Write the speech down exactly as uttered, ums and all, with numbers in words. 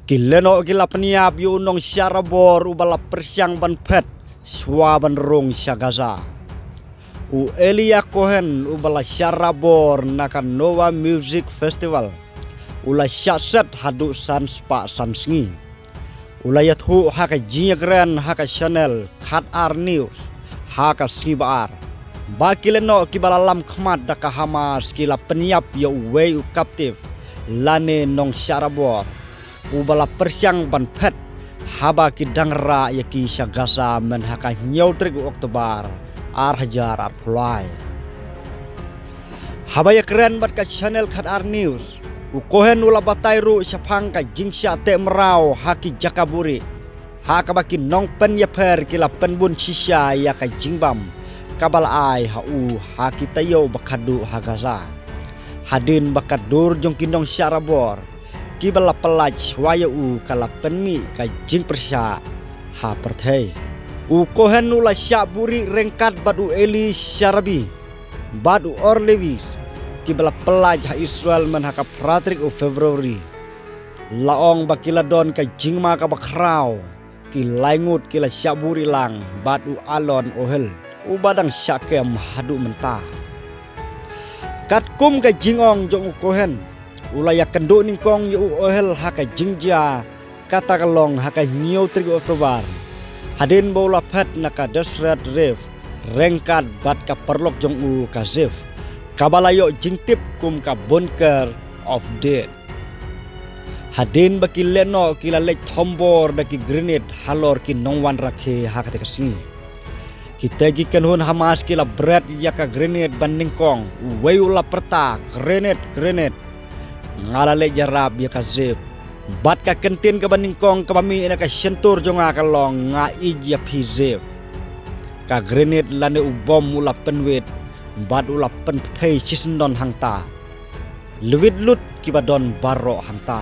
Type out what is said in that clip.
Ki lehnoh ki la pynïap ïa u nongshah rabor uba la pyrshang ban phet shuwa ban rung sha Gaza. U Elia Cohen uba la shah rabor na ka Nova Music Festival u la shah set haduh san spah san sngi. U la ïathuh ha ka jingïakren ha ka channel Khadar News ha ka sngi ba ar ba ki lehnoh kiba la lam khmat da ka Hamas ki la pynïap ïa uwei u captive lane nongshah rabor uba la pyrshang ban phet haba ki dang rah ïa ki sha Gaza myn ha ka hynñiew tarik u Oktober ar hajar arphew lai. Haba ïakren bad ka channel Khadar News, u Cohen u la batai ruh shaphang ka jingshah teh mraw ha ki jaka buhrieh ha kaba ki nongpynïapher ki la pynbun shisha ïa ka jingbam kaba la ai ha u ha ki taïew ba khadduh ha Gaza. Hadien ba ka dur jong ki nongshah rabor kiba la pyllait shuwa ïa u ka la pynmih ka jingpyrshah ha pyrthei. U Cohen u la shah buhrieh ryngkat bad u Eli Sharabi bad u Or Lewis kiba la pyllait ha Israel myn ha ka phra tarik u February. La ong ba ki la don ka jingma kaba khraw, ki lai ngut ki la shah buhrieh lang bad u Alon Ohel uba dang shah kem haduh mynta. Katkum ka jingong jong u Cohen, u la ïakynduh nyngkong ïa u Ohel ha ka jingjia, kata ka long ha ka hynñiew tarik u Oktober, hadien ba u la phet na ka Deseret Reef ryngkat bad ka paralok jong u ka Ziv, kaba la ïoh jingtip kum ka Bunker of Death. Hadien ba ki lehnoh ki la leit thombor da ki grenade halor ki nongwan rakhe ha kata ka sngi. Kita ki kynhun Hamas ki la bret ïa ka grenade ba nyngkong, uwei u la pyrta, "Grenade, grenade. Nga la leit ïarap ïa ka Ziv. Bad ka kyntien kaba nyngkong kaba mih na ka shyntur jong nga ka long, 'Nga ïeit ïa phi Ziv.'" Ka grenade lane u bom u la pynwit bad u la pynpyrthei shisyndon hangta. Lwit lut kiba don baroh hangta.